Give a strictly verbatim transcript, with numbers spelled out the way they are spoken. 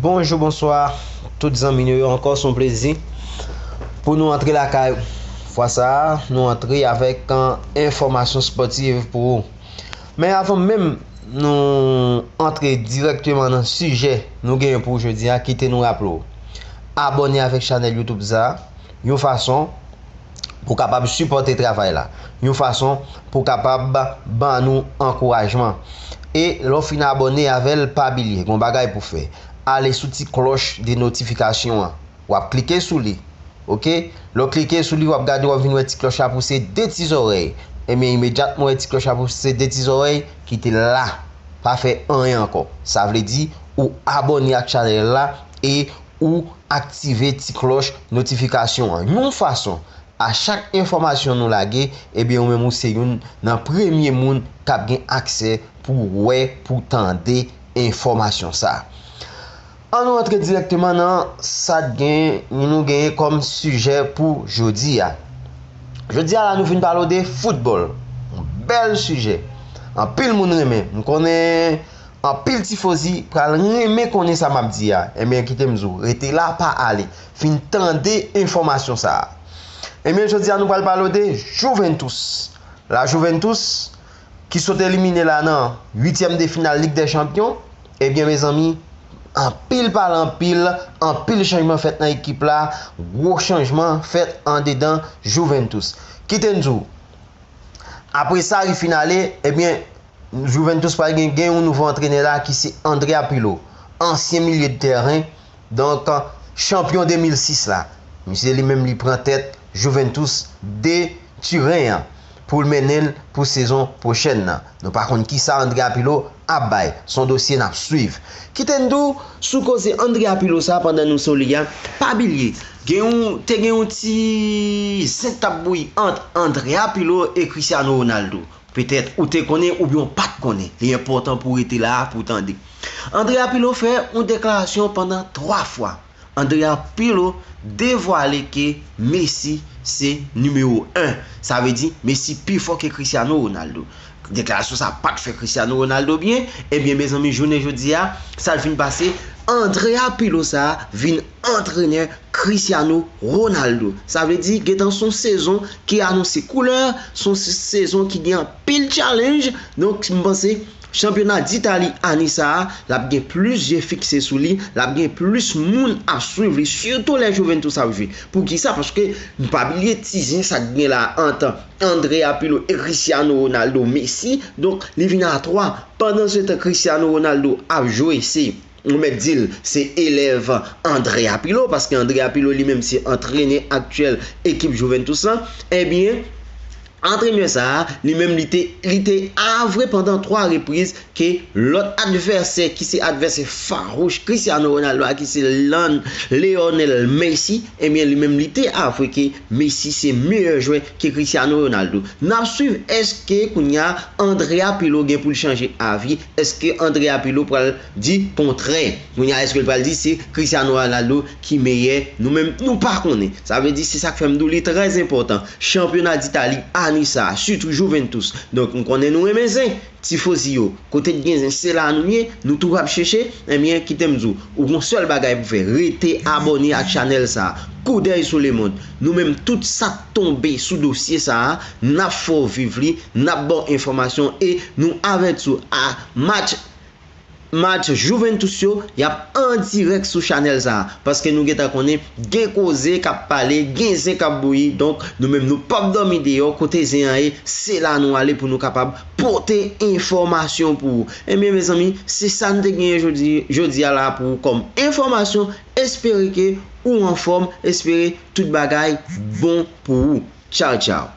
Bonjou, bonswa, tout zanmi nou yo. Ankò, se yon plezi pou nou antre lakay. Fwa sa a, nou antre avèk, an, enfòmasyon spòtiv pou ou. Men avan menm nou antre dirèkteman nan sijè nou genyen pou jodi a, kite nou raple w abòne avèk chanèl YouTube sa a, yon fason pou kapab sipòte travay la, yon fason pou kapab ban nou ankourajman. E lè w fin abòne avè l, pa bliye, gen yon bagay pou fè. Ale sou ti klòch de notifikasyon an. W ap klike sou li. Oke? Lè w klike sou li, w ap gade, w ap vin wè ti klòch la pouse de ti zòrèy. Ebyen, imedyatman w wè ti klòch la pouse de ti zòrèy, kite l la. Pa fè anyen ankò. Sa vle di, ou abòne ak chanèl la e ou aktive ti klòch notifikasyon an. Yon fason, a chak enfòmasyon nou lage, ebyen, ou menm ou se youn nan premye moun k ap gen aksè pou wè, pou tande enfòmasyon sa a. Ann nou antre dirèkteman nan sa k gen, nou genyen kòm sijè pou jodi a. Jodi a la, nou vin pale w de foutbòl. Yon bèl sijè. Anpil moun renmen. M konnen anpil tifozi pral renmen konnen sa m ap di a. Ebyen, kite m di w, rete la, pa ale. Fin tande enfòmasyon sa a. Ebyen, jodi a, nou pral pale w de Juventus. La Juventus, ki sot elimine la nan uityèm de final Lig dè Chanpyon, ebyen, mezanmi, anpil pale anpil, anpil chanjman fèt nan ekip la, gwo chanjman fèt andedan Juventus. Kite n di w, apre sa, li fin ale, ebyen, Juventus pral gen, gen yon nouvo antrenè la ki se Andrea Pirlo, ansyen milye de tèren, donk, chanpyon de mil sis la. Misye li menm li pran tèt Juventus de Turen an pou l mennen l pou sezon pwochèn nan. Nou pa konn kisa Andrea Pirlo ap bay. Se yon dosye n ap swiv. Kite n di w, sou koze Andrea Pirlo sa, pandan nou sou li a, pa bliye, gen yon, te gen yon ti zen k t ap bouyi ant Andrea Pirlo e Cristiano Ronaldo. Petèt ou te konnen oubyen w pa t konnen. Li enpòtan pou w rete la a pou w tande. Andrea Pirlo fè yon deklarasyon pandan twa fwa. Andrea Pirlo devwale ke Messi se nimewo en. Sa vle di Messi pi fò ke Cristiano Ronaldo. Deklarasyon sa pa t fè Cristiano Ronaldo byen. Ebyen, mezanmi, jounen jodi a, sa l fin pase, Andrea Pirlo sa a vin antrenè Cristiano Ronaldo. Sa vle di, gentan se yon sezon ki anonse koulè, se yon se-, sezon ki gen anpil challenge. Donk, m panse, chanpyona Ditali ane sa a, l ap gen plis je fikse sou li, l ap gen plis moun ap swiv li, sitou lè Juventus ap jwe. Poukisa? Paske, n pa bliye ti zen sa k gen la ant Andrea Pirlo e Cristiano Ronaldo Messi. Donk, li vin a twa. Pandansetan, Cristiano Ronaldo ap jwe, se, nou mèt di l, se elèv Andrea Pirlo, paske Andrea Pirlo li menm se antrenè aktyèl ekip Juventus lan. Ebyen, antrenè sa a, li menm li te, li te avwe pandan twa repriz ke lòt advèsè ki se advèsè fawouch Cristiano Ronaldo a, ki se Lan-, Lionel Messi, ebyen, li menm li te avwe ke Messi se meyè jwè ke Cristiano Ronaldo. N ap swiv, èske kounye a Andrea Pirlo gen pou l chanje avi? Èske Andrea Pirlo pral di kontrè? Kounye a, èske l pral di se Cristiano Ronaldo ki meyè? Nou menm, nou pa konnen. Sa vle di, se sa k fè m di w li trè enpòtan. Chanpyona Ditali ane sa a, sitou Juventus. Donk, m konnen nou renmen zen. Tifozi yo, kote k gen zen, se la nou ye, nou toujou ap chèche, ebyen, kite m di w, ou gon sèl bagay pou fè, rete abòne ak chanèl sa a. Koudèy sou lemonn. Nou menm, tout sa k tonbe sou dosye sa a, n ap fè w viv li, n ap ba w enfòmasyon e nou avèti w a match, match Juventus yo, y ap an dirèk sou chanèl sa a. Paske nou gentan konnen, gen koze k ap pale, gen zen k ap bouyi. Donk, nou menm, nou p ap dòmi deyò. Kote zen an ye, se la nou ale pou nou kapab pote enfòmasyon pou ou. Ebyen, mezanmi, se sa n te genyen jodi, jodi a la pou ou kòm enfòmasyon. Espere ke ou anfòm, espere tout bagay bon pou ou. Tchaw, tchaw.